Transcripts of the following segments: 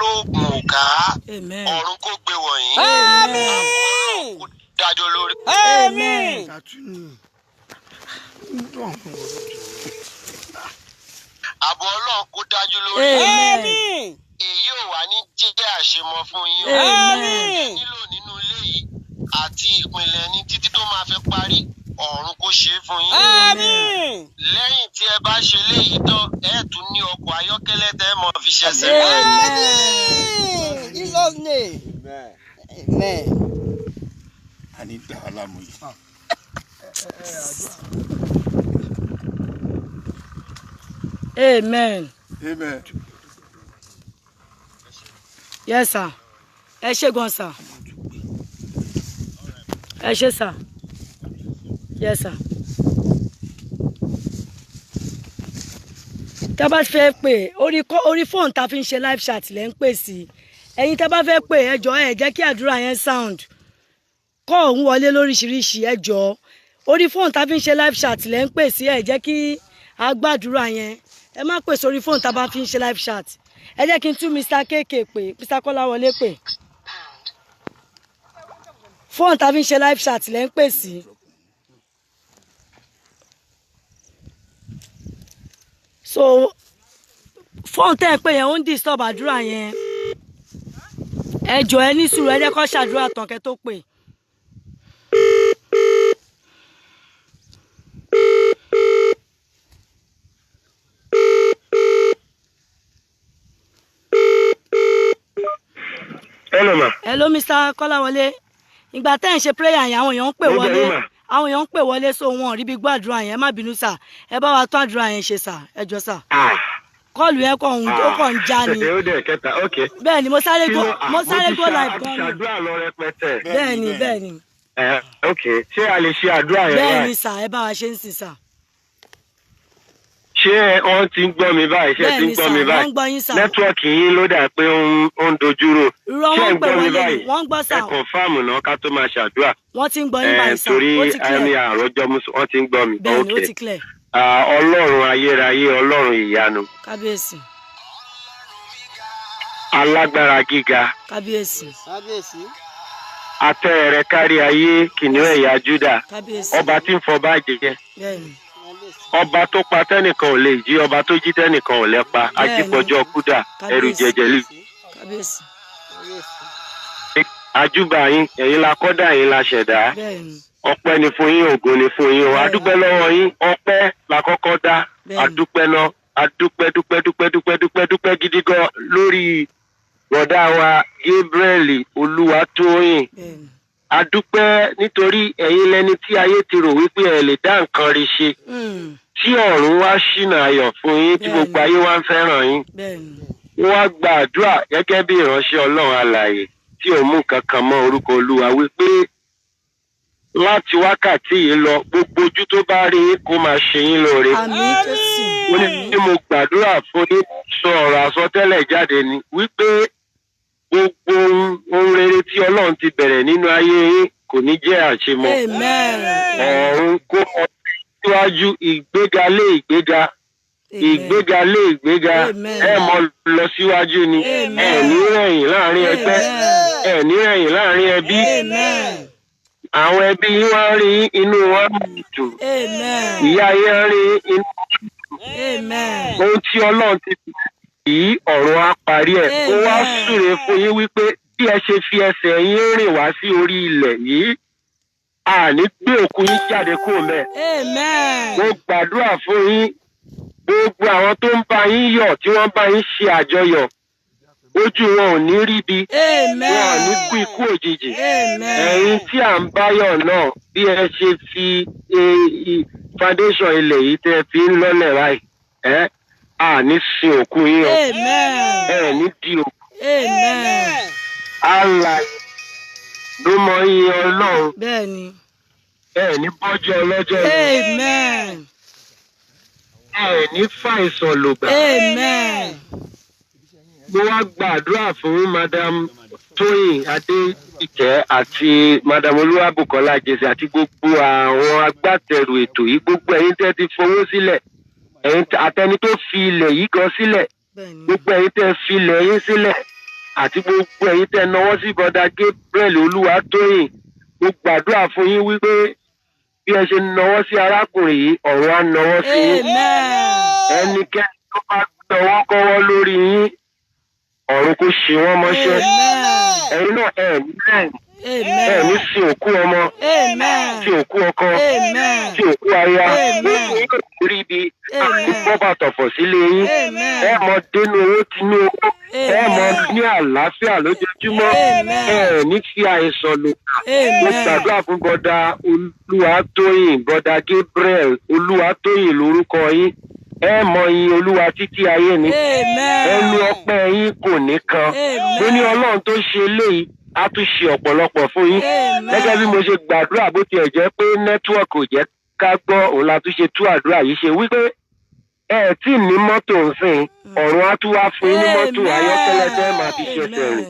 Lóògùn òkà. Amen. Ọ̀run kó gbé wọ̀nyí. Àmín. Kó dájọ́ lórí. Àmín. Ṣàtúnú. Ààbò Ọlọ́run kó dájú lórí. Amen. Àmín. Èyí ò wá ní jẹ́ àṣemọ fún yín o. Àmín. Nílò nínú ilé yìí àti ìpìlẹ̀ ní títí tó máa fi parí, ọ̀run kó ṣe é fún yín. Àmín. Lẹ́yìn tí ẹ bá ṣe léyìí tán, ẹ tún ní ọkọ̀ ayọ́kẹ́lẹ́ tẹ́ ẹ mọ̀ fi ṣẹ̀ṣẹ̀. Àmín. Jesus name. Amen. Àní dàá láàmú yìí. Amen. Amen. Yes, sir. Ẹ ṣé gan, sir. Ẹ ṣé, sir. Yes, sir. Tá a bá fẹ́ pè orí fóònù tá a fi ń ṣe live chat lẹ́ ń pè sí. Ẹ̀yin tá a bá fẹ́ pè, ẹ jọ̀ọ́, ẹ jẹ́ kí àdúrà yẹn sound kọ́ òun wọlé lóríṣiríṣi. Ẹ jọ̀ọ́, orí fóònù tá a fi ń ṣe live chat lẹ́ ń pè sí. Ẹ jẹ́ kí a gbàdúrà yẹn. Ẹ má pè sórí fóònù tá a bá fi ń ṣe live chat. Ẹ jẹ́ kí n tún Mr. KK pè, Mr. Kọ́láwọlé pè. Fóònù tá a fi ń ṣe live chat lẹ́ ń pè sí. So fóònù tẹ́ ẹ pè yẹn, ó ń disturb àdúrà yẹn. Ẹ jọ̀ọ́, ẹ ní sùúrù, ẹ jẹ́ kó ṣàdúrà tán kẹ́ tó pè. Hello, ma. Hello, Mr. Kọ́láwọlé. Ìgbà tẹ́ ẹ̀ ń ṣe prayer yẹn, àwọn èèyàn ń pè Mo wọlé. bẹ̀ yín, mà. Àwọn èèyàn ń pè wọlé, so wọn ò rí bí gbàdúrà yẹn. Ẹ má bínú, sir. Ẹ bá wa tún àdúrà yẹn ṣe, sir. Ẹ jọ̀ọ́, sir. Ah. Call yẹn kàn ń, ó kàn ń já ni. Ó dẹ̀ kẹta, ok. Bẹ́ẹ̀ ni, mo sáré go live gan ni. Ṣàdúrà lọ rẹpẹtẹ. Bẹ́ẹ̀ ni. Ẹ ok, ṣé a lè ṣe àdúrà yẹn Bẹ́ẹ̀ ni, báyìí? sir. Ẹ bá wa ṣe ń sìn, sir. Ṣé wọ́n ti ń gbọ́ mi báyìí? Ṣé ẹ ti Bẹ́ẹ̀ ń ni, gbọ́ sir. mi Wọ́n báyìí? ń gbọ́ yín, sir. Network yín ló dà pé ó ń dojúrò. Irọ́, Ṣé wọ́n ẹ ń ń pè gbọ́ mi wọlé ni. báyìí? Wọ́n ń gbọ́, Ẹ sir. confirm náà ká tó máa ṣàdúrà. Wọ́n ti ń gbọ́ yín Ẹ báyìí, sir. torí Ó ti clear. ẹni àròjọ wọ́n ti ń gbọ́ mi. Bẹ́ẹ̀ ni, ó Ok. ti clear. Ah, Ọlọ́run ayérayé, Ọlọ́run ìyanu, Kábíyèsí. Alágbára gíga, Kábíyèsí. Kábíyèsí. Atẹ́rẹrẹ kárí ayé, kìnìún ẹ̀yà Júdà, Kábíyèsí. Ọba tí ń fọba jẹ, bẹ́ẹ̀ ni Kábíyèsí. Ọba tó pa tẹ́nìkan ò lè jí, ọba tó jí tẹ́nìkan ò lè pa, ajípọ̀jọ́ kúdà, ẹrù Kábíyèsí. jẹjẹ lè. Kábíyèsí. Kábíyèsí. Àjúbà yín, ẹ̀yin la kọ́dà, ẹ̀yin la ṣẹ̀dá. bẹ́ẹ̀ ni Ọpẹ́ ni fún yín, ògo ni fún yín o. Bẹ́ẹ̀ni. Adúpẹ́ lọ́wọ́ yín, ọpẹ́ la kọ́kọ́ dá. Bẹ́ẹ̀ni. Adúpẹ́ náà, adúpẹ́, dúpẹ́, dúpẹ́, dúpẹ́, dúpẹ́, dúpẹ́ gidi gan lórí bọ̀dá wa Gabriel Olúwatóyìn. bẹ́ẹ̀ ni Adúpẹ́ nítorí ẹ̀yin lẹni tí ayé ti rò wípé ẹ lè dá nǹkan rí ṣe, tí ọ̀run wá ṣínà ayọ̀ fún yín, tí gbogbo ayé wá ń fẹ́ràn yín. bẹ́ẹ̀ ni Wọ́n wá gba àdúrà gẹ́gẹ́ bí ìránṣẹ́ Ọlọ́run alààyè tí ò mú nǹkan kan mọ́ orúkọ Olúwa wípé láti wákàtí yìí lọ, gbogbo ojú tó bá rí yín kó máa ṣe yín lóore. Àmín, Jésù. Ó ní tí mo gbàdúrà fún yín, sọ ọ̀rọ̀ àsọtẹ́lẹ̀ jáde ni wípé gbogbo ohun rere tí Ọlọ́run ti bẹ̀rẹ̀ nínú ayé yín kò ní jẹ́ àṣemọ́. Amen. Ọ̀run kó ọ síwájú, ìgbéga lé ìgbéga, ìgbéga lé ìgbéga. Amen. Ẹ mọ lọ síwájú ni. Amen. Ẹ ní rẹ̀yìn láàrin ẹgbẹ́, ẹ ní rẹ̀yìn láàrin ẹbí. Amen. Àwọn ẹbí yín wá ń rí yín, inú wọn dùn. Amen. Ìyá yín ń rí yín, inú Amen. ohun tí Ọlọ́run ti fi yìí, ọ̀run á parí ẹ̀. Ó wá Amen. súre fún yín wípé bí ẹ ṣe fi ẹsẹ̀ yín rìn wá sí orí ilẹ̀ yìí, àní gbé òkú yín jáde kúrò mẹ́ẹ̀. Amen. Mo gbàdúrà fún yín, gbogbo àwọn tó ń bá yín yọ̀, tí wọ́n bá yín ṣe àjọyọ̀, ojú wọn ò ní ríbi, wọn ò ní kú ikú òjijì. Amen. Ẹ̀yin tí à ń báyọ̀ náà, bí ẹ ṣe fi foundation ilẹ̀ yìí tẹ́ fi ń lọ́lẹ̀ báyìí, ẹ à ní sin òkú yín o. Amen. Ẹ ní di òkú. Amen. Alààyè ló mọ iye Ọlọ́run. Bẹ́ẹ̀ ni. Ẹ ní bọ́jọ́ ọlọ́jọ́ lọ. Amen. Ẹ ní fàìsàn lògbà. Amen. Mo wá gbàdúrà fún Madam Tóyìn Adéìkẹ́ àti Madam Olúwàbùkọ́lá Jesse àti gbogbo àwọn agbátẹrù ètò yìí, gbogbo ẹ̀yin tẹ́ ti fowó sílẹ̀, ẹ̀yin àtẹni tó fi ilẹ̀ yìí gan sílẹ̀, Bẹ́ẹ̀ ni. gbogbo ẹ̀yin tẹ́ fi ilẹ̀ yín sílẹ̀. Àti gbogbo ẹ̀yin tẹ́ nawọ́ sí Brother Gabriel Olúwatóyìn, mo gbàdúrà fún yín wípé bí ẹ ṣe nawọ́ sí arákùnrin yìí, ọ̀run á nawọ́ sí yín. Ẹnikẹ́ni tó bá gbọ́wọ́ kọ́wọ́ lórí yín, ọ̀run kò ṣe wọ́n mọ́ṣẹ́. Ẹ̀yin náà ẹ̀ ní ẹ̀ ní sin òkú ọmọ, sin òkú ọkọ, sin òkú aya. Gbogbo yín kò rí ibi àti bọ́ bàtọ̀fọ̀ sílé yín. Ẹ mọ dénú owó tinú owó, ẹ mọ ní àlàáfíà lójoojúmọ́, ẹ ní fi àìsàn lò. Mo gbàdúrà fún Brother Olúwatóyìn, Brother Gabriel Olúwatóyìn lórúkọ yín. Ẹ mọ yin Olúwa títí ayé ni. Ẹnu ọpẹ́ yín kò ní kan. Mo ní Ọlọ́run tó ṣe eléyìí á tún ṣe ọ̀pọ̀lọpọ̀ fún yín. Gẹ́gẹ́ bí mo ṣe gbàdúrà, bó tiẹ̀ jẹ́ pé nẹ́tíwọ̀kì ò jẹ́ ká gbọ́, òun la tún ṣe tú àdúrà yìí ṣe wípé ẹ tí ní mọ́tò ń sìn, ọ̀run á tún wá fún yín ní mọ́tò ayọ́kẹ́lẹ́ tẹ́ máa fi ṣẹ̀ṣẹ̀ rìn.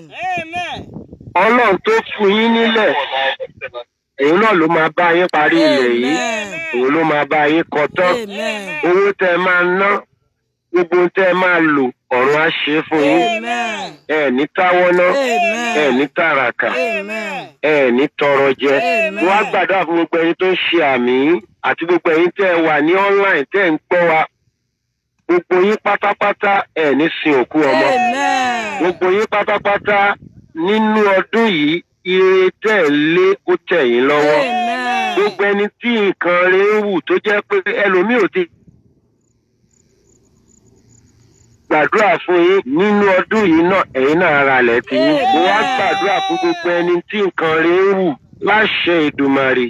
Ọlọ́run tó fún yín nílẹ̀, òun náà ló máa bá yín parí ilẹ̀ yìí, òun ló máa bá yín kọ́ tán. Owó tẹ́ máa ná, gbogbo tẹ́ máa lò, ọ̀run á ṣe é fún yín. Ẹ ní táwọ́ ná, ẹ ní tàràkà, ẹ ní tọrọ jẹ. Wọ́n á gbàdúrà fún gbogbo ẹni tó ń ṣe àmì àti gbogbo ẹ̀yin tẹ́ ẹ wà ní online tẹ́ ẹ ń gbọ́ wa. Gbogbo yín pátápátá, ẹ ní sin òkú ọmọ. Gbogbo yín pátápátá nínú ọdún yìí, ire tẹ́ ẹ lé kó tẹ̀ yín lọ́wọ́. Gbogbo ẹni tí nǹkan rẹ̀ ń wù tó jẹ́ pé ẹlòmíì ò ti gbàdúrà fún yín nínú ọdún yìí náà, ẹ̀yin náà ara lẹ̀ ti yín. Mo wá gbàdúrà fún gbogbo ẹni tí nǹkan rẹ̀ ń wù láṣẹ Èdùmàrè,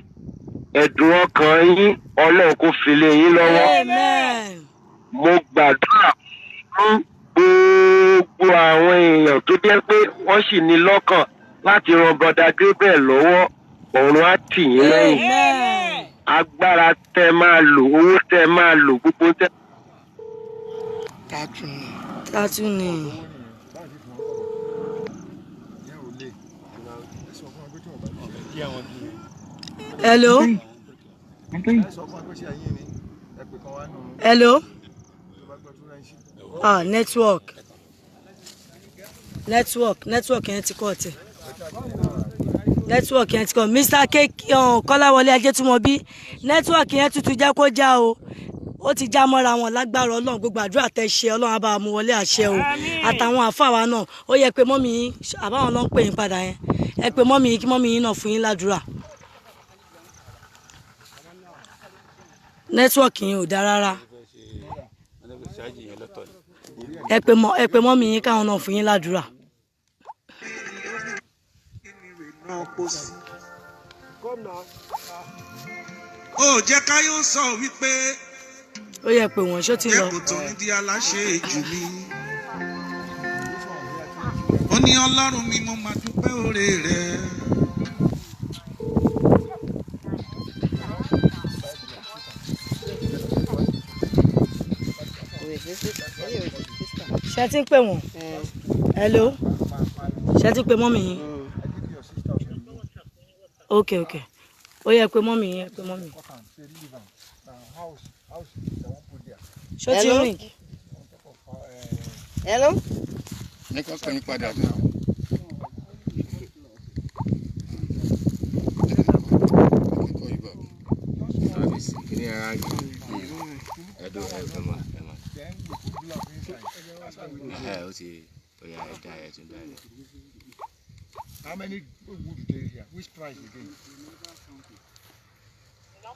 ẹ̀dùn ọkàn yín Ọlọ́run kó fi lé yín lọ́wọ́. Mo gbàdúrà fún gbogbo àwọn èèyàn tó jẹ́ pé wọ́n sì ní lọ́kàn láti ran Brother Gabriel lọ́wọ́, ọ̀run á tì yín lẹ́yìn. Agbára tẹ́ máa lò, owó tẹ́ máa lò, gbogbo tẹ́. Tatu ni. Hello. Hello. Ah, network. Network yẹn ti kọ́ ọ̀tẹ̀. Network yẹn ti kọ́. Mr. K Kọ́láwọlé Ajétúmọ̀bí, network yẹn tuntun jẹ́ kó já o. Ó ti já mọ́ra wọn lágbára Ọlọ́run. Gbogbo àdúrà tẹ́ ṣe, Ọlọ́run á bá mú wọlé àṣẹ o. Àtàwọn àfáà wa náà, ó yẹ pé mọ́mì yín, àbáwọn náà ń pè yín padà yẹn. Ẹ pé mọ́mì yín kí mọ́mì yín náà fún yín ládùúrà. Network yẹn ò dáa rárá. Ẹ pé mọ́mì yín káwọn náà fún yín ládùúrà. Ó jẹ́ káyọ̀ sọ wípé ó yẹ pé wọ́n ṣó ti lọ. Jẹ́ kó tó ní di aláṣẹ jù mí. Ó ní Ọlọ́run mi, mo máa dúpẹ́ oore rẹ̀. Ṣé ti ń pè wọ́n? Hello. Ṣé ti ń pè mọ́mì yín? Ok ok. Ó yẹ pé mọ́mì yín, ẹ pé mọ́mì. Ṣó ti ring? Hello. Ní kò sọ yín padà. How many wood do they here? Which price again?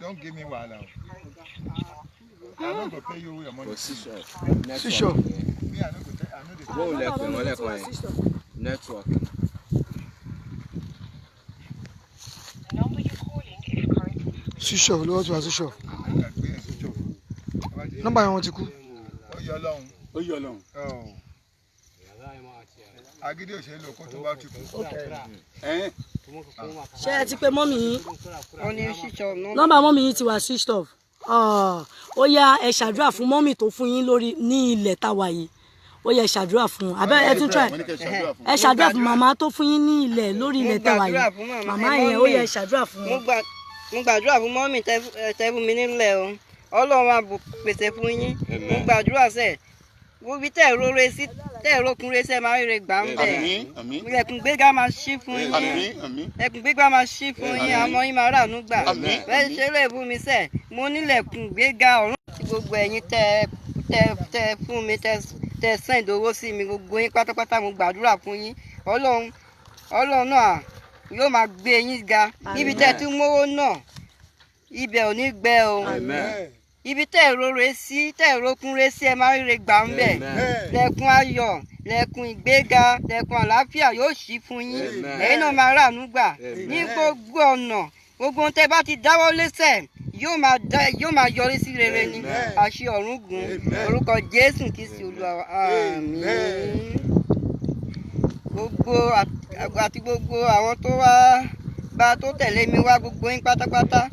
Don't give me wahala. I no go pay you your money. Switch off. Me, I no go tell. I no dey. Bóun lẹ pè wọ́n lẹ́kọ̀ọ́ yẹn. Network. Switch off ló wọ́n ti wá switch off. Nọ́mbà yẹn wọ́n ti kú. Ó yọ Ọlọ́run. Ó yọ Ọlọ́run. Agídí òṣèlú kó tó bá ti kú. Ṣé ẹ ti pe mọ́mì yín? Wọ́n ní switch off nọ́mbà. Nọ́mbà mọ́mì yín ti wà switched off. Ó yá, ẹ ṣàdúrà fún mọ́mì tó fún yín lórí ní ilẹ̀ táwa yìí. Ó yẹ ṣàdúrà fún un. Àbẹ́ ẹ tún try. Ẹ ṣàdúrà fún màmá tó fún yín ní ilẹ̀ lórí ilẹ̀ táwa yìí. Màmá yẹn, ó yẹ ṣàdúrà fún wọn. Mo gbàdúrà fún mọ́mì tẹ́ fún mi nílẹ̀ o. Ọlọ́run á bù pèsè fún yín. Mo gbàdúrà sẹ́ Ibi tẹ́ ẹ̀ rore sí, tẹ́ ẹ̀ rókun re sí, ẹ máa ríre gbà ń bẹ̀. Àmín, àmín. Ilẹ̀kùn gbéga máa ṣí fún yín. Àmín, àmín. Ẹkùn gbéga máa ṣí fún yín, àmọ́ yín máa ràánú gbà. Àmín, Bẹ́ẹ̀ àmín. ṣe lè bú mi sẹ̀, mo nílẹ̀kùn gbéga ọ̀run àti gbogbo ẹ̀yin tẹ́ fún mi, tẹ́ send owó sí mi, gbogbo yín pátápátá mo gbàdúrà fún yín. Ọlọ́run náà yóò máa gbé yín ga. Níbi tẹ́ tún mówó náà, ibẹ̀ ò ní gbẹ o. Amen. Ibi tẹ́ ẹ̀ rore sí, tẹ́ ẹ̀ rókun re sí, ẹ máa ríre gbà ń bẹ̀. Amen. Lẹ̀kùn ayọ̀, lẹ̀kùn ìgbéga, lẹ̀kùn àlàáfíà yóò ṣí fún yín. Amen. Ẹ̀yin náà máa ráàánú gbà. Amen. Ní gbogbo ọ̀nà, gbogbo ohun tẹ́ bá ti dáwọ́ lẹ́sẹ̀ yóò máa yọrí sí rere ni. Amen. Àṣẹ ọ̀run gùn. Amen. Orúkọ Jésù Kristi Olúwa wa. Àmín. Gbogbo àti gbogbo àwọn tó wá bá tó tẹ̀lé mi wá, gbogbo yín pátápátá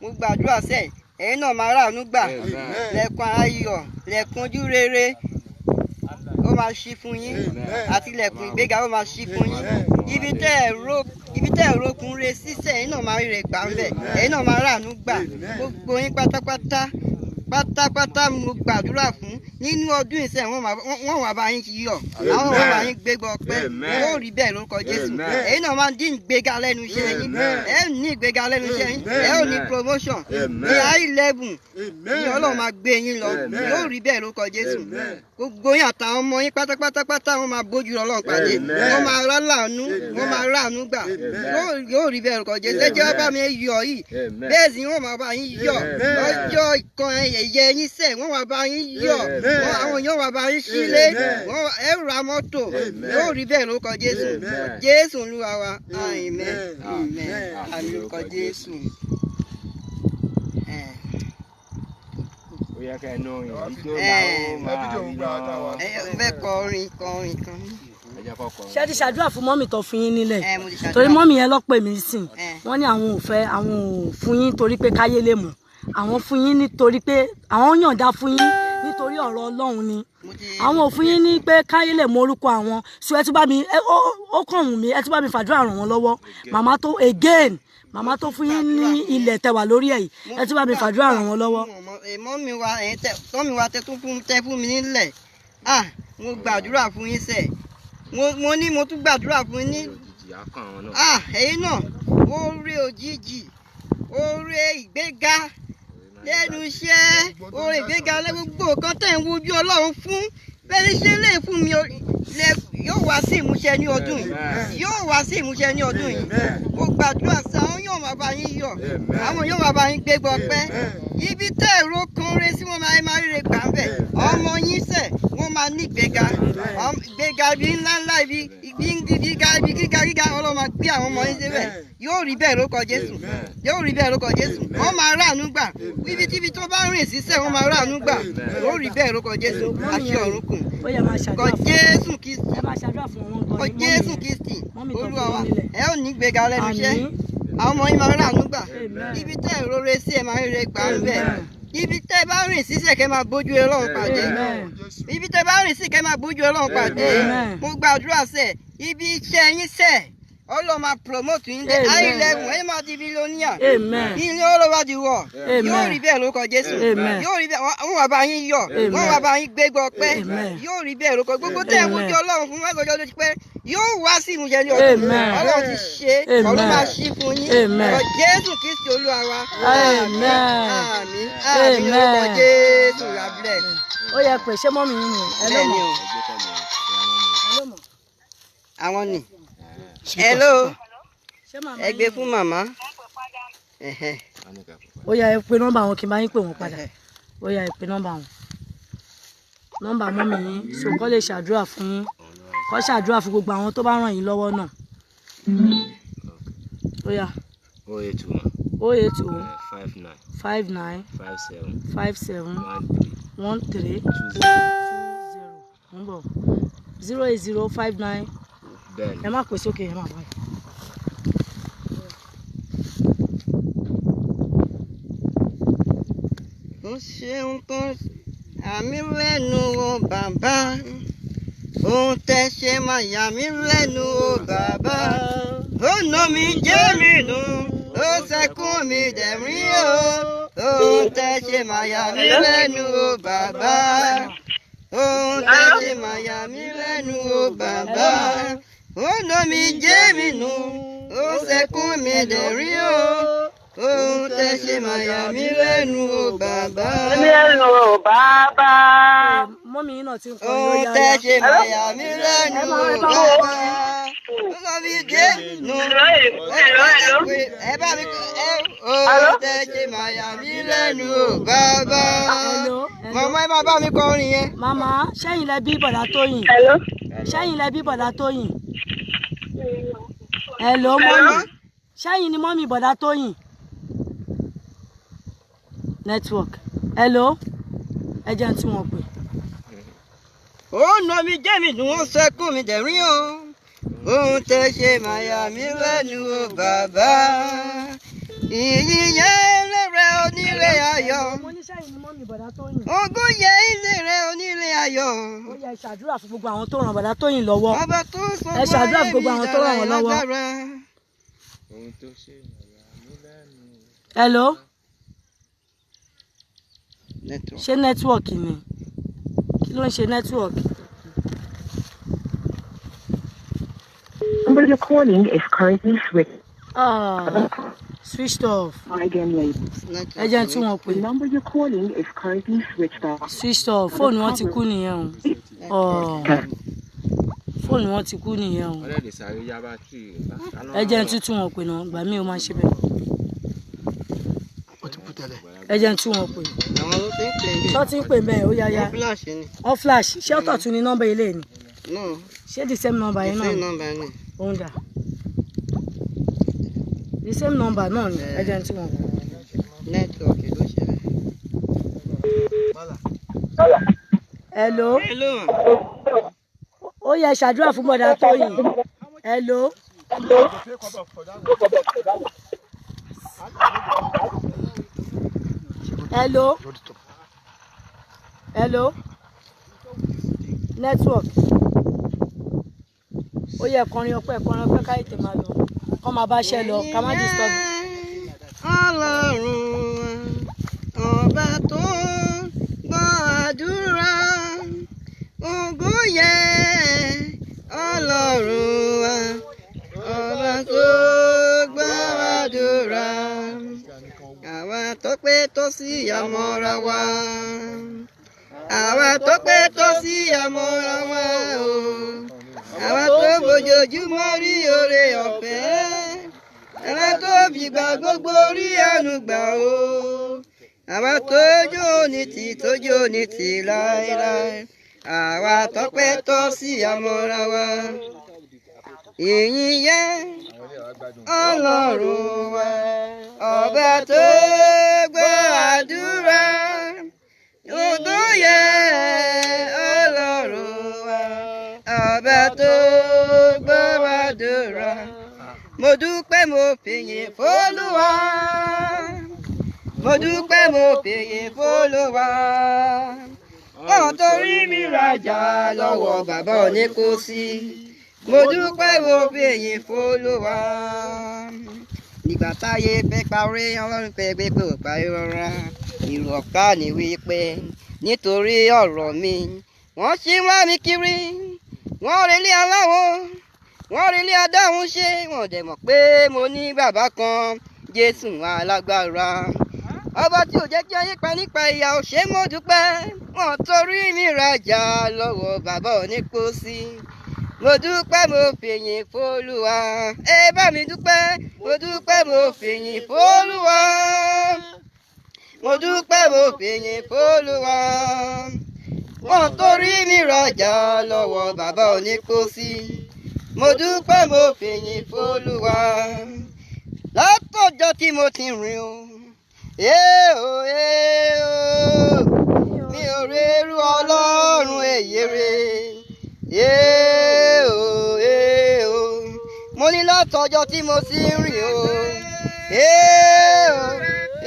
mo gbàdúrà sẹ́, ẹ̀yin náà máa ráàánú gbà. Amen. Lẹ̀kùn ayọ̀, lẹ̀kùn ojú rere ó máa ṣí fún yín, àti lẹ̀kùn ìgbéga ó máa ṣí fún yín. Ibi tẹ́ ẹ̀ rókun re sísẹ̀, ẹ̀yin náà máa rí rẹ̀ gbà ń bẹ̀, ẹ̀yin náà máa ráàánú gbà. Gbogbo yín pátápátá pátápátá mo gbàdúrà fún nínú ọdún ìsẹ̀, wọ́n wà bá yín yọ̀, àwọn wà bá yín gbégbá ọpẹ́. Amen. Yóò rí bẹ́ẹ̀ lórúkọ Jésù. Amen. Ẹ̀yin náà máa dín ìgbéga lẹ́nu iṣẹ́ yín. Amen. Ẹ ní ìgbéga lẹ́nu iṣẹ́ yín, ẹ ò ní promotion Amen. ní high level ní Ọlọ́run máa gbé yín lọ. Amen. Yóò rí bẹ́ẹ̀ lórúkọ Jésù. Amen. Gbogbo yín àtàwọn ọmọ yín pátápátá wọ́n máa bójú Ọlọ́run pàdé. Amen. Wọ́n máa rá láàánú, wọ́n máa ráàánú gbà. Yóò rí bẹ́ẹ̀ lórúkọ Jésù. Ẹ jẹ́ wá bá mi yọ̀ yìí. Amen. Bẹ́ẹ̀ sì wọ́n máa bá yín yọ̀ Amen. lọ́jọ́ ìkan ẹ̀yẹ yín sẹ̀, wọ́n máa bá yín yọ̀. Amen. Àwọn èèyàn máa bá yín sílé. Amen. Ẹ ra mọ́tò. Amen. Yóò rí bẹ́ẹ̀ lórúkọ Jésù. Amen. Jésù Olúwa wa. Amen. Amen. Amen. Àmín lórúkọ Jésù. Ó yẹ kẹ́ ẹ nú ìdíjọ́ Eh. làwọn máa rí lọ. Ẹ fẹ́ kọrin kọrin kan. Ẹ jẹ́ kó kọrin. Ṣé ti ṣàdúrà fún mọ́mì tó fún yín nílẹ̀? Ẹ, mo ti ṣàdúrà. Torí mọ́mì yẹn ló pè mí sìn. Eh. Wọ́n ní àwọn ò fẹ́, àwọn ò fún yín torí pé káyé lè mọ̀, àwọn fún yín nítorí pé àwọn yọ̀ǹda fún yín nítorí ọ̀rọ̀ Ọlọ́run ni. Mo ti Àwọn ò fún yín ní pé káyé lè mọ orúkọ àwọn. So ẹ tún bá mi ó kàn wù mí, ẹ tún bá mi fàdúrà ràn wọ́n lọ́wọ́. Màmá tó again, màmá tó fún yín ní ilẹ̀ tẹwà lórí ẹ̀ yìí, ẹ tún bá mi fàdúrà ràn wọ́n lọ́wọ́. Mọ́mì wa, ẹ̀yin tẹ́ tọ́mì wa tẹ́ tún fún tẹ́ fún mi nílẹ̀, ah, mo gbàdúrà fún yín sẹ̀. Mo ní mo tún gbàdúrà fún yín ní Òjijì á kàn wọ́n náà. Ah, ẹ̀yin náà, oore òjijì, oore ìgbéga lẹ́nu iṣẹ́, oore ìgbéga lẹ́nu gbogbo nǹkan tẹ̀ ń wojú Ọlọ́run fún, bẹ́ẹ̀ ṣe lè fún mi yóò wá sí ìmúṣẹ ní ọdún yìí. Amen. Yóò wá sí ìmúṣẹ ní ọdún yìí. Mo gbàdúrà sí, àwọn yóò máa bá yín yọ̀, Amen. àwọn yóò máa bá yín gbégbá ọpẹ́. Ibi tẹ́ ẹ̀rọ kan re sí, wọ́n máa ríre gbà ń bẹ̀. Ọmọ yín sẹ̀, wọ́n máa ní ìgbéga. Ìgbéga ibi ńlá ńlá, ibi ibi gíga, ibi gíga gíga, Ọlọ́run máa gbé àwọn ọmọ yín síbẹ̀. Yóò rí bẹ́ẹ̀ lórúkọ Jésù. Yóò rí bẹ́ẹ̀ lórúkọ Jésù. Wọ́n máa ráàánú gbà. Ibi tíbi tó bá rìn sísẹ̀, wọ́n máa ráàánú gbà. Yóò rí bẹ́ẹ̀ lórúkọ Jésù. Àṣẹ ọ̀run kùn. Ó yẹ máa Kọ ṣàdúrà fún Jésù Kristi. ẹ máa ṣàdúrà fún wọn Kọ gan ni mọ́mì Jésù yẹn. Kristi. Mọ́mì tó Olúwa fún wa. yín nílẹ̀. Ẹ ò ní ìgbéga lẹ́nu iṣẹ́. Àmín. Àwọn ọmọ yín máa ráàánú gbà. Amen. Ibi tẹ́ ẹ̀ rore sí, ẹ máa ríre gbà ń bẹ̀. Amen. Ibi tẹ́ ẹ bá rìn sísẹ̀, kẹ́ máa bójú Ọlọ́run pàdé. Amen. Ibi tẹ́ bá rìn sí, kẹ́ máa bójú Ọlọ́run pàdé. Amen. Mo gbàdúrà sẹ̀, ibi iṣẹ́ yín sẹ̀, Ọlọ́run máa promote yín dé Amen. high level, ẹ̀yin máa di billionaire Amen. ilé all over the world. Amen. Yóò rí bẹ́ẹ̀ lórúkọ Jésù. Amen. Yóò rí bẹ́ẹ̀, wọ́n wà bá yín yọ̀, Amen. wọ́n wà bá yín gbégbá ọpẹ́. Amen. Yóò rí bẹ́ẹ̀ lórúkọ gbogbo tẹ́ ẹ̀ Amen. wojú Ọlọ́run fún mẹ́sàn-án ló ti pẹ́, yóò wá sí ìmúṣẹ ní ọdún. Amen. Ọlọ́run ti ṣe é, Amen. Ọlọ́run máa ṣí fún yín. Amen. Ọ Jésù Kristi Olúwa wa. Amen. Àmín, àmín lórúkọ Amen. Jésù. You are blessed. Ó yẹ pé ṣé mọ́mì yín ni ẹ ló Bẹ́ẹ̀ ni mọ̀? o. Ẹ gbé kọ́ọ̀lù yẹn. Bóyá mọ́mì yẹn. Ẹ ló mọ̀. Àwọn ni. Hello. Ṣé màmá Ẹ gbé yín fún màmá. Ẹ̀hẹ̀. Wọ́n ní kẹ́ pè ó yá, ẹ pè nọ́mbà wọn kí n bá yín pè wọ́n padà. Ó yá, ẹ pè nọ́mbà wọn, nọ́mbà mọ́mì yín, so kọ́ lè ṣàdúrà fún yín, kọ́ ṣàdúrà fún gbogbo àwọn tó bá ràn yín lọ́wọ́ náà. Ó yá. 081 080 59 59 57 57 13 13 20. 20. Ń bọ̀, 08059. Bẹ́ẹ̀ ni. Ẹ má pè sókè, ẹ má bọ̀. Ó ṣeun kan àmì lẹ́nu o bàbá, ohun tẹ́ ṣe máa yà mí lẹ́nu o bàbá, ó nà mí jẹ́ mi nù, ó sẹ́kún mi dẹ̀rín o, ohun tẹ́ ṣe máa yà mí lẹ́nu o bàbá. Ohun tẹ́ ṣe máa yà mí lẹ́nu o bàbá. Ó nà mí jẹ́ mi nù, ó sẹ́kún mi dẹ̀rín o. Ohun tẹ́ ṣe máa yà mí lẹ́nu o bàbá. Lẹ́nu o bàbá. Mọ́mí yín náà ti ń kọrin ó Ohun yá tẹ́ yá. ṣe máa yà mí lẹ́nu o bàbá. Ó nà mí jẹ́ mi nù. Hello, hello. Ẹ bá mi ẹ ohun tẹ́ ṣe máa yà mí lẹ́nu o bàbá. Hello, hello. Màmá ẹ máa bá mi kọrin yẹn. Màmá, ṣẹ́yìn lẹ bí bọ̀dá Tóyìn. Hello. Ṣẹ́yìn lẹ bí bọ̀dá Tóyìn. Hello, mọ́mí. Ṣẹ́yìn ni mọ́mí bọ̀dá Tóyìn. Network. Hello. Ẹ jẹ́ n tún wọn pè. Ó nà mí jẹ́ mi nù, ó sẹ́kún mi dẹ̀rín o. Ohun tẹ́ ṣe máa yà mí lẹ́nu o bàbá. Ìyìn yẹn ilé rẹ onílé ayọ̀. Mo ní ṣẹ́yìn ni mọ́mí bọ̀dá Tóyìn. Ogún yẹ ilé rẹ onílé ayọ̀. Ó yẹ ṣàdúrà fún gbogbo àwọn tó ràn bọ̀dá Tóyìn lọ́wọ́. Ọba tó sọ Ẹ ṣàdúrà fún gbogbo àwọn tó ràn wọ́n lọ́wọ́. Ohun tó ṣe màyà mí lẹ́nu. Hello. Ṣé nẹ́tíwọ̀kì ni? Kí ló ń ṣe nẹ́tíwọ̀kì? Number you're calling is currently switched. Ah, switched off. Try again later. Ẹ jẹ́ n tún wọn pè. The number you're calling is currently switched off. Switched off. Fóònù wọn ti kú nìyẹn o. Oh. Fóònù wọn ti kú nìyẹn o. Wọ́n dẹ̀ lè sáré yá bátìrì rẹ̀. Ẹ jẹ́ n tún tún wọn pè náà, gbà mí o máa ṣe bẹ́ẹ̀. Ó ti kú tẹ́lẹ̀. Ẹ jẹ́ n tún wọn pè. Àwọn ló ti ń pè mí. Ṣọ́ ti ń pè bẹ́ẹ̀ ó yá yá. Wọ́n flash ni. Wọ́n flash. Ṣé ọ̀tọ̀ tún ni nọ́mbà ilé ni? No, Ṣé the same number the yẹn náà same ni? number ni. Òun dà. The same number náà ni. Ẹ jẹ́ n tún wọn pè. Network ló ṣe bẹ́ẹ̀. Hello. Hello. Ó yẹ ṣàdúrà fún bọ̀dá Tóyìn. Hello. Hello. Hello. Network. Ó yẹ kọrin ọpẹ́ kọrin ọpẹ́ ká ètè máa lọ. Kọ́ máa bá ṣẹ́ lọ, ká má disturb. Ọlọ́run ọba tó gbọ́ àdúrà ògo yẹ Ọlọ́run wa ọba tó gbọ́ àdúrà àwa tó pé tó sí àmọ́ra wa àwa tó pé tó sí àmọ́ra wa o àwa tó bójoojúmọ́ rí oore ọ̀fẹ́ àwa tó fìgbà gbogbo rí àánú gbà o àwa tó jó ní tì tó jó ní tì láéláé àwa tọpẹ́ tọ́ sí àmọ́ra wa ìyìn yẹ Ọlọ́run wa ọba tó gbọ́ àdúrà ògo yẹ Ọlọ́run wa ọba tó gbọ́ àdúrà mo dúpẹ́ mo fìyìn f'Olúwa mo dúpẹ́ mo fìyìn f'Olúwa wọn torí mi rajà lọ́wọ́ bàbá oníkósí mo dúpẹ́ mo fìyìn f'Olúwa nígbà táyé fẹ́ parí ọlọ́run fẹ́ gbé pé ò parí rọra ìrù ọ̀pá ni wípé nítorí ọ̀rọ̀ mi wọ́n ṣí wá mi kiri wọ́n relé aláwo wọ́n relé adáhùn ṣe wọ́n dẹ̀ mọ̀ pé mo ní bàbá kan Jésù alágbára ọba tí ò jẹ́ kí ayé pa nípa ìyà ò ṣe mo dúpẹ́ wọ́n torí mi rajà lọ́wọ́ bàbá onípòsí mo dúpẹ́ mo fìyìn f'Olúwa ẹ bá mi dúpẹ́ mo dúpẹ́ mo fìyìn f'Olúwa mo dúpẹ́ mo fìyìn f'Olúwa wọ́n torí mi rajà lọ́wọ́ bàbá onípòsí mo dúpẹ́ mo fìyìn f'Olúwa látọjọ́ tí mo ti rìn o ee o ee o mi ò rérú Ọlọ́run èyí rè ee o ee o mo ní látọjọ́ tí mo ti rìn o ee o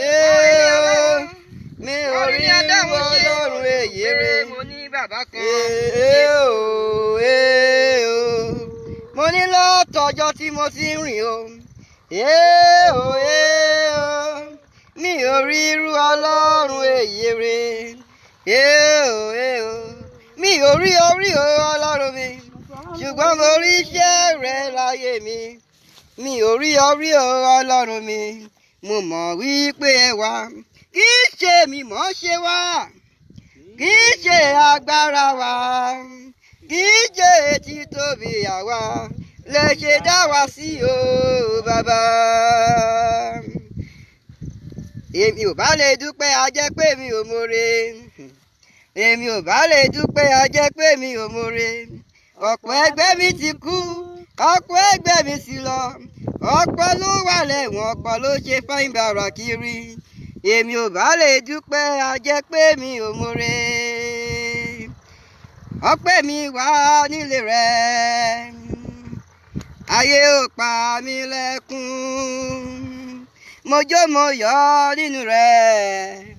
ee o mi ò rí Ọlọ́run èyí rè ee o ee o mo ní látọjọ́ tí mo ti rìn o ee o ee o mi ò rí irú Ọlọ́run èyí rè ee o ee o. Mi ò rí orí o Ọlọ́run mi, ṣùgbọ́n mo rí iṣẹ́ rẹ láyé mi. Mi ò rí orí o Ọlọ́run mi, mo mọ̀ wípé ẹ wà. Kì í ṣe mi mọ̀ ṣe wá, kì í ṣe agbára wa, kì í ṣe títóbi àwa lè ṣe dá wa sí o bàbá. Èmi ò bá lè dúpẹ́, a jẹ́ pé mi ò mọ̀re. Èmi ò bá lè dúpẹ́, a jẹ́ pé mi ò mọ̀re. Ọ̀pọ̀ ẹgbẹ́ mi ti kú, ọ̀pọ̀ ẹgbẹ́ mi sì lọ, ọ̀pọ̀ ló wà lẹ́wọ̀n, ọ̀pọ̀ ló ṣe fáin bàrà kiri. Èmi ò bá lè dúpẹ́, a jẹ́ pé mi ò mọ̀re. Ọpẹ́ mi wà nílé rẹ̀, ayé ò pa mí lẹ́kún, mo jó mo yọ̀ nínú rẹ̀,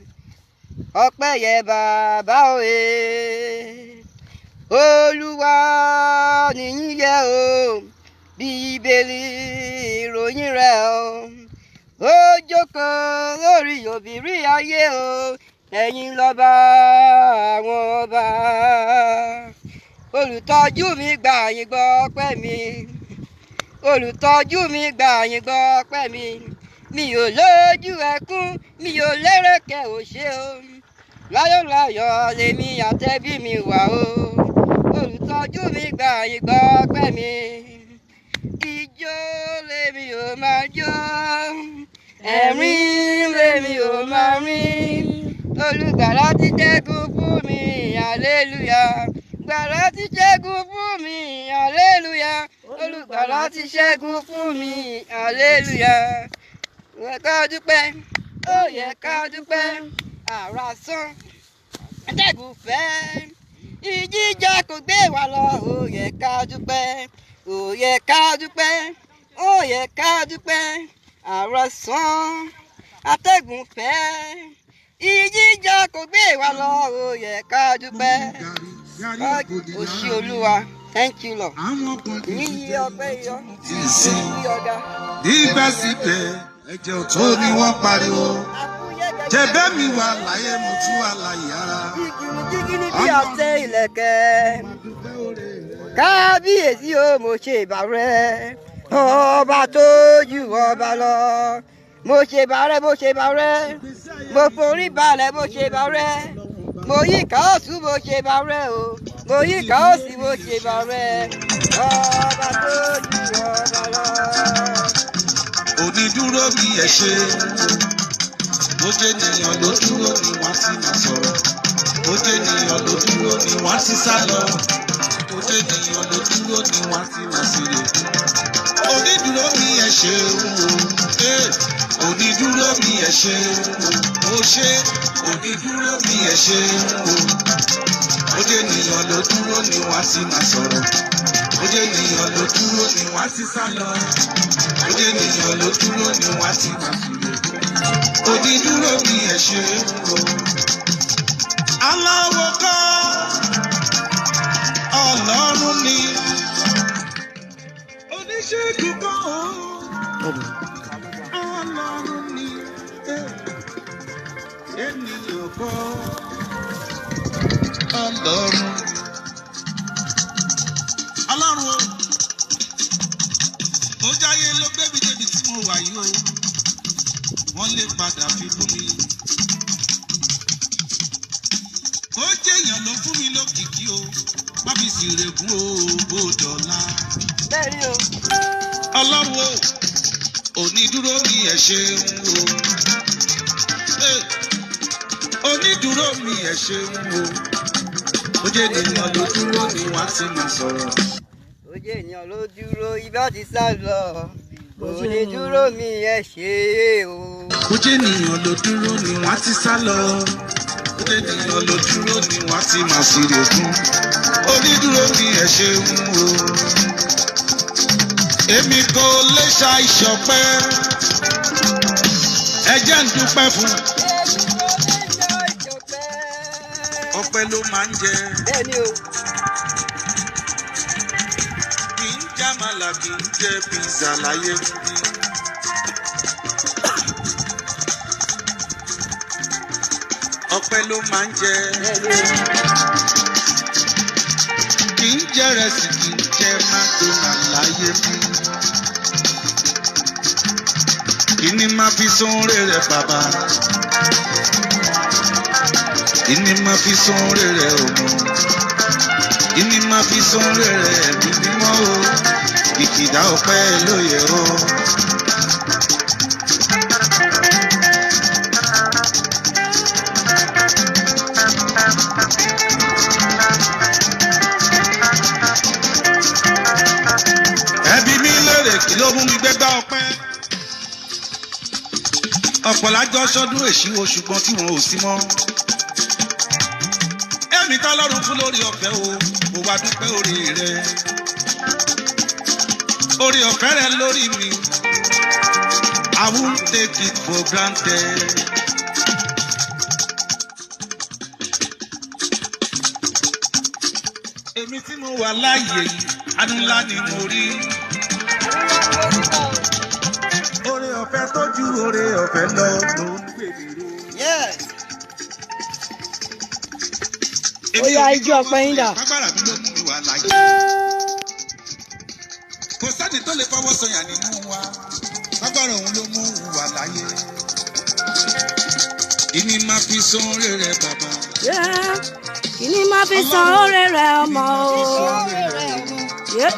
ọpẹ́ yẹ bàbá òye. Olúwa nìyí yẹ o, Bíbélì ìròyìn rẹ̀ o, ó jókòó lórí òbírí ayé o, ẹ̀yin lọ́ba àwọn ọba. Olùtọ́jú mi gbà yín gbọ́ ọpẹ́ mi, olùtọ́jú mi gbà yín gbọ́ ọpẹ́ mi. Mi ò lójú ẹkún, mi ò lérèkẹ́ ò ṣe o, láyọ̀láyọ̀ lèmi àtẹ̀bí mi wà o. Olùtọ́jú mi gbà yín gbọ́ ọpẹ́ mi. Ijó lèmi ò máa jó, ẹ̀rín lèmi ò máa rín. Olùgbàlà ti ṣẹ́gun fún mi, hallelujah. Gbàlà ti ṣẹ́gun fún mi, hallelujah. Olùgbàlà ti ṣẹ́gun fún mi, hallelujah. Ó yẹ ká dúpẹ́, ó yẹ ká dúpẹ́, àrà sán, atẹ́gùn fẹ́, ìjìjà kò gbé wa lọ. Ó yẹ ká dúpẹ́, ó yẹ ká dúpẹ́, ó yẹ ká dúpẹ́, àrà sán, atẹ́gùn fẹ́, ìjìjà kò gbé wa lọ. Ó yẹ ká dúpẹ́. Ó ṣé Olúwa, thank you Lord. Yíyí ọpẹ́ yọ, yíyí ọ̀gá. Nígbàsíbẹ̀ ẹ̀jẹ̀ ò tó ni wọ́n pariwo. Jẹ̀bẹ́ mi wà láyé, mo tún wà láyé ara. Jígínì bí àtẹ ìlẹ̀kẹ̀. Kábíyèsí o, mo ṣe ìbà rẹ, ọba tó ju ọba lọ. Mo ṣe ìbà rẹ, mo ṣe ìbà rẹ, mo forí balẹ̀, mo ṣe ìbà rẹ. Mo yí káòsù, mo ṣe ìbà rẹ o, mo yí káòsì, mo ṣe ìbà rẹ, ọba tó ju ọba lọ. Onídúró mi ẹ ṣé, bó jẹ́ ènìyàn ló dúró ni wọ́n ti máa sọ̀rọ̀, bó jẹ́ ènìyàn ló dúró ni wọ́n ti sá lọ, bó jẹ́ ènìyàn ló dúró ni wọ́n ti máa sílẹ̀. Onídúró mi ẹ ṣé o, onídúró mi ẹ ṣé o, ó ṣé, onídúró mi ẹ ṣé o. Bó jẹ́ ènìyàn ló dúró ni wọ́n ti máa sọ̀rọ̀, bó jẹ́ ènìyàn ló dúró ni wọ́n ti sá lọ, bó jẹ́ ènìyàn ló dúró ni wọ́n ti máa sílẹ̀. Onídúró mi ẹ ṣé o. Aláwọ̀ kọ́ Ọlọ́run ni, oníṣègùn kọ́ Ọlọ́run ni, ènìyàn kọ́ Ọlọ́run. Ọlọ́run o, ó jáyé ló gbé mi débi tí mo wà yìí o, wọ́n lè padà fi bú mi. Ó jẹ́ èèyàn ló fún mi lókìkí o, má fi sì règùn o, bó dọ̀la. Bẹ́ẹ̀ni o. Ọlọ́run o, onídúró mi ẹ ṣeun o. Onídúró mi ẹ ṣeun o. Ó jẹ́ ènìyàn ló dúró ni wọ́n ti máa sọ̀rọ̀. Ó jẹ́ ènìyàn ló dúró, ibà ti sá lọ. Onídúró mi ẹ ṣé o. Ó jẹ́ ènìyàn ló dúró ni wọ́n ti sá lọ. Ó jẹ́ ènìyàn ló dúró ni wọ́n ti máa ṣeré fún. Onídúró mi ẹ ṣeun o. Èmi kò lè ṣàìṣọpẹ́. Ẹ jẹ́ ń dúpẹ́ fún. Ọpẹ́ ló máa ń jẹ. Bẹ́ẹ̀ni o. Kì í jàmàlà, kì í jẹ pizza láyé bí. Ọpẹ́ ló máa ń jẹ. Bẹ́ẹ̀ni o. Jẹ́ rẹsì, kì í jẹ́ McDonald láyé mi. Kí ni máa fi sóńrè rẹ̀ bàbá? Kí ni máa fi sóńrè rẹ̀ ọmọ? Kí ni máa fi sóńrè rẹ̀ ẹ̀mí mímọ́ o? Kìkìdá ọpẹ́ ló yẹ o. Ẹbí mi lóore, kí ló mú mi gbégbá ọpẹ́? Ọ̀pọ̀ lájọ sọdún èṣíwò, ṣùgbọ́n tí wọn ò sí mọ́. Ẹ̀mí tọ́lọ́run fún lórí ọ̀fẹ́ o, mo wá dúpẹ́ orí rẹ. Orí ọ̀fẹ́ rẹ lórí mi. I won't take it for granted. Èmi tí mo wà láàyè yìí, àánú ńlá ni mo rí. Oore ọ̀fẹ́ tó ju oore ọ̀fẹ́ lọ ló ń gbè mí ró. Yes. Ó yá, ijó ọpẹ́ yín dà? Agbára mi ló mú mi wà láyé. Kò sẹ́ni tó lè fọwọ́ sọyà nínú wa. Agbára òun ló mú un wà láyé. Ìní máa fi sóńrè rẹ̀ bàbá. Yeah. Kí ni máa fi san oore rẹ̀ ọmọ o? Yeah.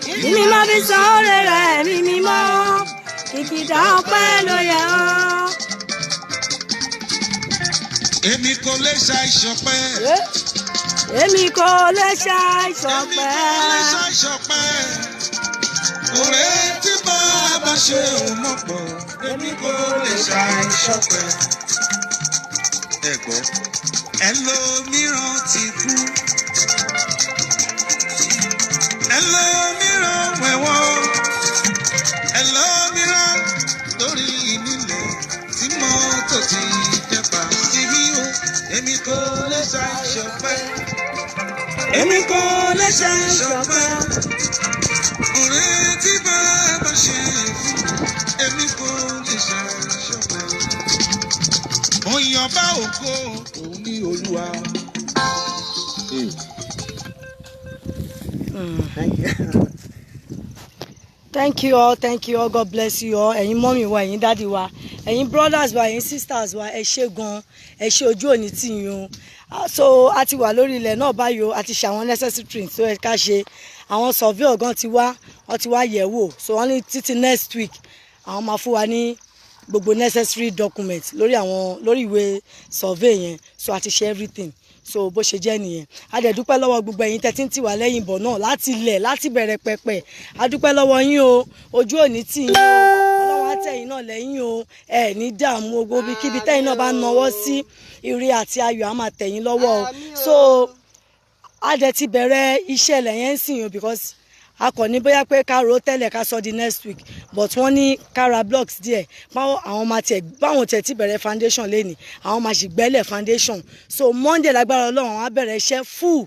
Kí ni máa fi san oore rẹ̀ ẹ̀mí mímọ́? Kìkìdá ọpẹ́ ló yẹ ọ́. Èmi kò lè ṣàìṣọpẹ́. Yeah. Èmi kò lè Èmi ṣàìsọpẹ́. kò lè ṣàìṣọpẹ́. Òré tí bàbá ṣe òun mọ̀ pọ̀. Èmi kò lè ṣàìṣọpẹ́. Ẹ gbọ́. Ẹlòmíràn ti kú. Ẹlòmíràn wẹ̀wọ̀n. Ẹlòmíràn lórí nílẹ̀ tí mọ́tò ti jẹba síbí o. Èmi kò lè ṣàìṣọpẹ́. Èmi kò lè ṣàìṣọpẹ́. Òré tí bàbá ṣe fún, èmi kò lè ṣàìṣọpẹ́. Mo yan bá ògo òun ní Olúwa. Thank you. Thank you all, thank you all, God bless you all. Ẹ̀yin mummy wa, ẹ̀yin daddy wa, ẹ̀yin brothers wa, ẹ̀yin sisters wa, ẹ ṣé gan, ẹ ṣé, ojú òní tì yín o. Ah, so a ti wà lórí ilẹ̀ náà báyìí o, a ti ṣe àwọn necessary things tó yẹ ká ṣe. Àwọn surveyor gan ti wá, wọ́n ti wá yẹ̀ wò. So wọ́n ní títí next week, àwọn máa fún wa ní gbogbo necessary document lórí àwọn lórí ìwé survey yẹn. So a ti ṣe everything, so bó ṣe jẹ́ nìyẹn. A dẹ̀ dúpẹ́ lọ́wọ́ gbogbo ẹ̀yin tẹ́tí ń tì wá lẹ́yìn bọ̀ náà láti ilẹ̀, láti bẹ̀rẹ̀ pẹ̀pẹ̀. A dúpẹ́ lọ́wọ́ yín o, ojú òní tì yín o, Ọlọ́run á tẹ̀yìn náà lẹ́yìn o, ẹ̀ ní dààmú ogbó bí kíbi tẹ́yìn náà bá nawọ́ sí, ire àti ayọ̀ á máa tẹ̀yìn lọ́wọ́ o. So a dẹ̀ ti bẹ̀rẹ̀ iṣẹ́ ilẹ̀ yẹn ń sìn o, because a kò ní bóyá pé ká ro tẹ́lẹ̀ ká sọ di next week, but wọ́n ní ká ra blocks díẹ̀, báwọn àwọn máa tiẹ̀ báwọn tiẹ̀ ti bẹ̀rẹ̀ foundation lẹ́nìí, àwọn máa sì gbẹ́lẹ̀ foundation. So Monday, lágbára Ọlọ́run, àwọn á bẹ̀rẹ̀ iṣẹ́ full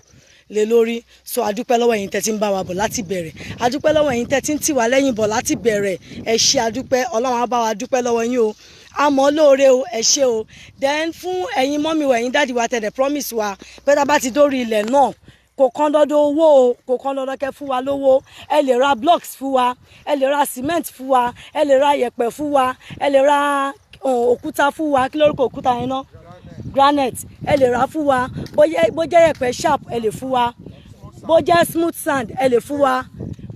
lé lórí. So a dúpẹ́ lọ́wọ́ ẹ̀yin tẹ́ ti ń bá wa bọ̀ láti bẹ̀rẹ̀, a dúpẹ́ lọ́wọ́ ẹ̀yin tẹ́ ti ń tì wá lẹ́yìn bọ̀ láti bẹ̀rẹ̀. Ẹ ṣé, a dúpẹ́. Ọlọ́run á bá wa dúpẹ́ lọ́wọ́ yín o, àmọ́ lóore o, ẹ ṣé o. Then fún ẹ̀yin mummy wa, ẹ̀yin daddy wa tẹ̀lé promise wa pé tá a bá ti dórí ilẹ̀ náà, kò kán dandan owó o, kò kán dandan kẹ́ fún wa lówó. Ẹ lè ra blocks fún wa, ẹ lè ra cement fún wa, ẹ lè ra yẹ̀pẹ̀ fún wa, ẹ lè ra òkúta fún wa. Kí lórúkọ òkúta yẹn náà? Granite, ẹ lè ra fún wa. Bó jẹ́ yẹ̀pẹ̀ sharp, ẹ lè fún wa. Bó jẹ́ smooth sand, ẹ lè fún wa.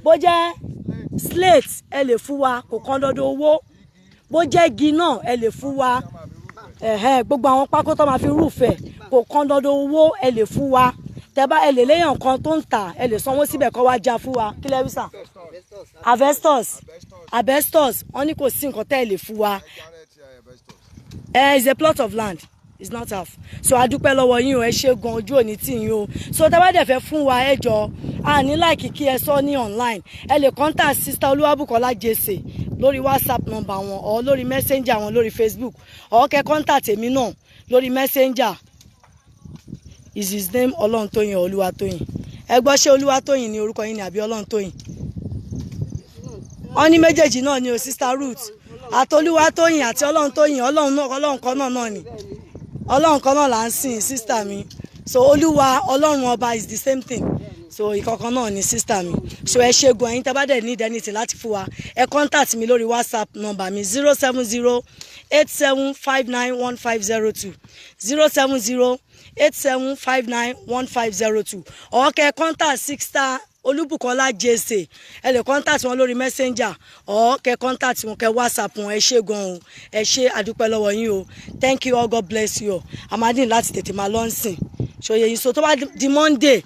Bó jẹ́ slate, ẹ lè fún wa. Kò kán dandan owó. Bó jẹ́ igi náà, ẹ lè fún wa. Ẹ̀hẹ́n, gbogbo àwọn pákó tó máa fi roof ẹ̀, kò kán dandan owó, ẹ lè fún wa. Tẹ́ bá ẹ lè léyàn kan tó ń tà, ẹ lè sanwó síbẹ̀ kó wá já fún wa. Kí lẹ wí sà? Asbestos, asbestos. Wọ́n ní kò sí nǹkan tẹ́ ẹ lè fún wa. It's a plot of land, it's not half. So a dúpẹ́ lọ́wọ́ yín o, ẹ ṣé gan, ojú òní tì yín o. So tẹ́ bá dẹ̀ fẹ́ fún wa, ẹ jọ, a ní like kí ẹ sọ ní online. Ẹ lè contact Sister Olúwabùkọ́lá Jesse lórí WhatsApp number wọn or lórí Messenger wọn lórí Facebook, or kẹ́ contact èmi náà lórí Messenger. Is his name Ọlọ́runtóyìn or Olúwatóyìn? Ẹ gbọ́, ṣé Olúwatóyìn ni orúkọ yín ni àbí Ọlọ́runtóyìn? Wọ́n ní méjèèjì náà ni o. Sister Ruth, àtolúwatóyìn àti Ọlọ́runtóyìn, Ọlọ́run náà, Ọlọ́run kan náà náà ni, Ọlọ́run kan náà là ń sìn, sister mi. So Olúwa, Ọlọ́run ọba is the same thing. So ìkọ̀kan náà ni sister mi. So ẹ ṣé gan. Ẹ̀yin tẹ́ bá dẹ̀ need anything láti fún wa, ẹ contact mi lórí WhatsApp number mi, 07087591502, 07087591502, or kẹ́ contact Sister Olúbùkọ́lá Jesse. Ẹ lè contact wọn lórí Messenger or kẹ́ contact wọn, kẹ́ WhatsApp wọn. Ẹ ṣé gan o, ẹ ṣé, àdúpẹ́ lọ́wọ́ yín o. Thank you all, God bless you all. A máa dín láti tètè máa lọ sìn ṣòye yín. So tó bá di Monday,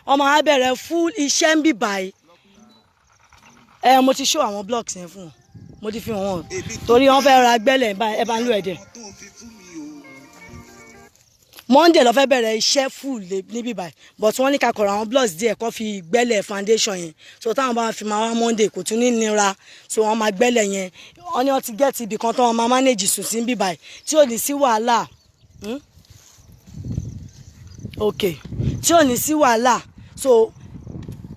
ọmọ á bẹ̀rẹ̀ full iṣẹ́ ń bì báyìí. Ẹ mo ti show àwọn blocks yẹn fún wọn, mo ti fi hàn wọn, torí wọn fẹ́ ra gbẹ́lẹ̀. Ẹ bá ń lò ẹ̀dẹ̀. Monday ló fẹ́ bẹ̀rẹ̀ iṣẹ́ full níbí báyìí, but wọ́n ní ká kọ̀rọ̀ àwọn blocks díẹ̀ kó fi gbẹ́lẹ̀ foundation yẹn. So táwọn bá fi máa wá Monday, kò tún ní nira. So wọ́n máa gbẹ́lẹ̀ yẹn. Wọ́n ní wọ́n ti get ibì kan tó wọ́n máa manage sùn sí níbí báyìí tí ò ní sí wàhálà. Ok, tí ò ní sí wàhálà. So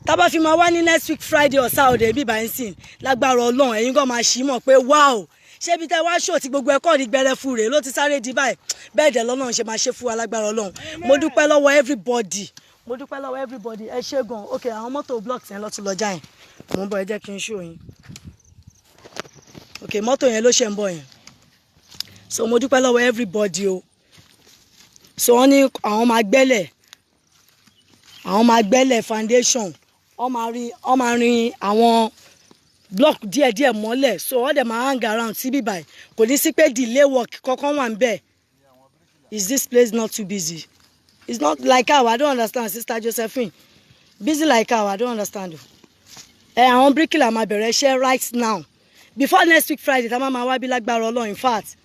tá bá fi máa wá ní next week Friday or Saturday bí báyìí sìn, lágbára Ọlọ́run, ẹ̀yin gan máa ṣì mọ̀ pé wow, ṣé ibi tẹ́ wá ṣò tí gbogbo ẹ̀kọ́ ní gbẹrẹfu rèé ló ti sáré di báyìí? Bẹ́ẹ̀ dẹ̀ lọ́lọ́run ṣe máa ṣe fún wa lágbára Ọlọ́run. Mo dúpẹ́ lọ́wọ́ everybody, mo dúpẹ́ lọ́wọ́ everybody. Ẹ ṣé gan. Ok, àwọn mọ́tò blocks yẹn ló ti lọ já yẹn. Mo ń bọ̀, ẹ jẹ́ kí n ṣó yín. Ok, mọ́tò yẹn ló ṣe ń bọ̀ yẹn. So mo dúpẹ́ lọ́wọ́ everybody o. So wọ́n ní àwọn máa gbẹ́lẹ̀, àwọn máa gbẹ́lẹ̀ foundation, wọ́n máa rin àwọn block díẹ̀díẹ̀ mọ́lẹ̀. So wọ́n dẹ̀ máa hang around síbí báyìí, kò ní sí pé delay work kankan wà ń bẹ̀. Is this place not too busy? It's not like how, I don't understand. Sister Josephine, busy like how? I don't understand. Ẹ àwọn bíríkìlà máa bẹ̀rẹ̀ iṣẹ́ right now before next week Friday tá a máa máa wá bí lágbára Ọlọ́run. In fact,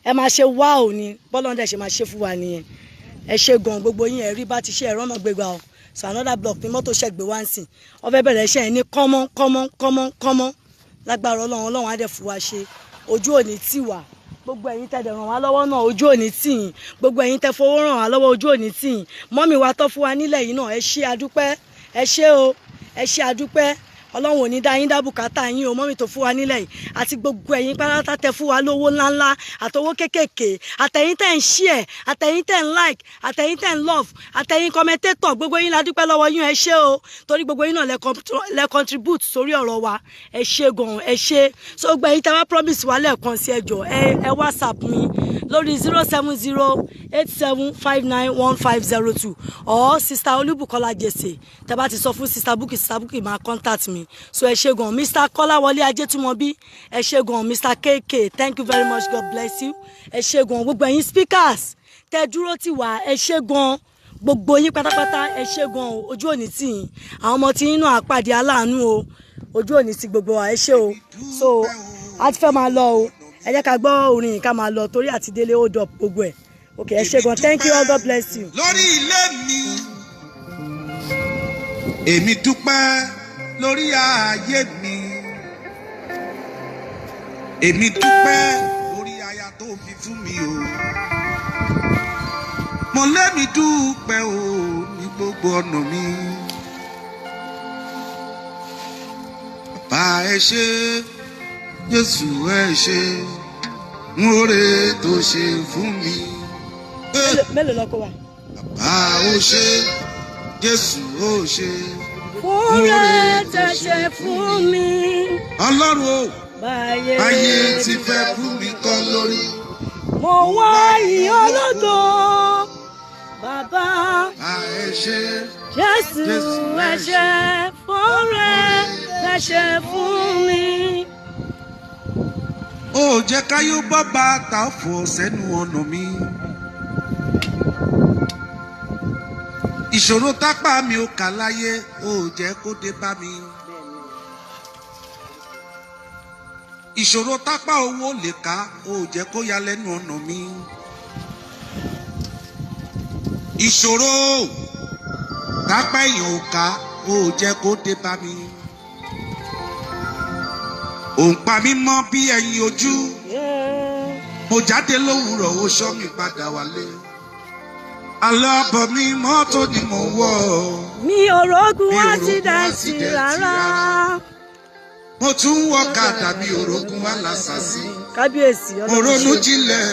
ẹ máa ṣe wá ò ní bọ́lọ́ndẹ̀ ṣe máa ṣe fún wa nìyẹn. Ẹ ṣe gan gbogbo yín. Ẹ rí bá ti ṣe ẹ̀rọ náà gbégbá o. So another block ní mọ́tò ṣẹ̀gbẹ́ wá ń sìn. Wọ́n fẹ́ bẹ̀rẹ̀ iṣẹ́ yẹn ní kọ́mọ́ kọ́mọ́ kọ́mọ́ kọ́mọ́ lágbára Ọlọ́run. Ọlọ́run á dẹ̀ fún wa ṣe, ojú òní tì wá. Gbogbo ẹ̀yin tẹ́ dẹ̀ ràn wá lọ́wọ́ náà, ojú òní tì yín. Gbogbo ẹ̀yin tẹ́ fowó ràn wá lọ́wọ́, ojú òní tì yín. Mummy wa tọ́ fún wa nílẹ̀ yìí náà, ẹ ṣé, adúpẹ́. Ẹ ṣé o, ẹ ṣé, adúpẹ́. Ọlọ́run ò ní dá yín dá bùkátà yín o. Mummy tó fún wa nílẹ̀ yìí àti gbogbo ẹ̀yin pátá tẹ́ fún wa lówó ńláńlá àtowó kéékèèké, àtẹ̀yin tẹ́ ń share, àtẹ̀yin tẹ́ ń like, àtẹ̀yin tẹ́ ń love, àtẹ̀yin commentator, gbogbo yín la dúpẹ́ lọ́wọ́ yín. Ẹ ṣé o, torí gbogbo yín náà lẹ contribute sórí ọ̀rọ̀ wa. Ẹ ṣé gan, ẹ ṣé. So gbogbo ẹ̀yin tẹ́ wá promise wa, lẹ́ẹ̀kan sí, ẹ jọ̀ọ́, ẹ WhatsApp mi lórí 07087591502 or Sister Olúbùkọ́lá Jesse. Tẹ́ bá ti sọ fún Sister Bukky, Sister Bukky máa contact mi. So ẹ ṣé gan, Mr. Kọ́láwọlé Ajétúmọ̀bí. Ẹ ṣé gan, Mr. KK, thank you very much, God bless you. Ẹ ṣé gan, gbogbo ẹ̀yin speakers tẹ́ dúró tì wá, ẹ ṣé gan, gbogbo yín pátápátá, ẹ ṣé gan o. Ojú òní tì yín, àwọn ọmọ tí yín náà àpàdé aláàánú o. Ojú òní ti gbogbo wa. Ẹ ṣé o. So a ti fẹ́ máa lọ o. Ẹ jẹ́ ká gbọ́ orin yìí ká máa lọ, torí àti délé, hold up gbogbo ẹ̀. Ok, ẹ ṣé gan, thank you all, God bless you. Lórí ilé mi, èmi dúpẹ́. Lórí ayé mi, èmi dúpẹ́. Lórí aya tó fi fún mi o, mo lémi dúpẹ́ o ní gbogbo ọ̀nà mi. Bàbá, ẹ ṣé. Jésù, ẹ ṣé ń oore tó ṣe fún mi. Mélòó lọkọ wa. Bàbá, ó ṣé. Jésù, ó ṣé fúnra tẹ ṣe fún mi. Ọlọ́run o. Báyé Báyé ti fẹ́ fún mi kọ́ lórí. Mo wá ìyọ́lógo bàbá. Bá ẹ ṣé. Jésù, ẹ ṣé fúnra tẹ ṣe fún mi. Ó jẹ́ káyọ̀ bọ́ bàtà fò sẹ́nu ọ̀nà mi. Ìṣòro tápá mi ò kà láyé, ó jẹ́ kó dé bá mi. Ìṣòro tápá owó lè ká, ó jẹ́ kó ya lẹ́nu ọ̀nà mi. Ìṣòro tápá èèyàn ò ká, ó jẹ́ kó dé bá mi. Òun pa mí mọ́ bí ẹyin ojú. Mo jáde lówùúrọ̀, ó ṣọ́ mi padà wálé. Alábọ̀ mi, mọ́tò ni mo wọ̀. Mi ò rógun Mi ò rógun accident accident rárá. Mo tún wọ kàdà, mi ò rógun alásàsí. Kábíyèsí Mo Ọlọ́run ronú ṣe. jinlẹ̀.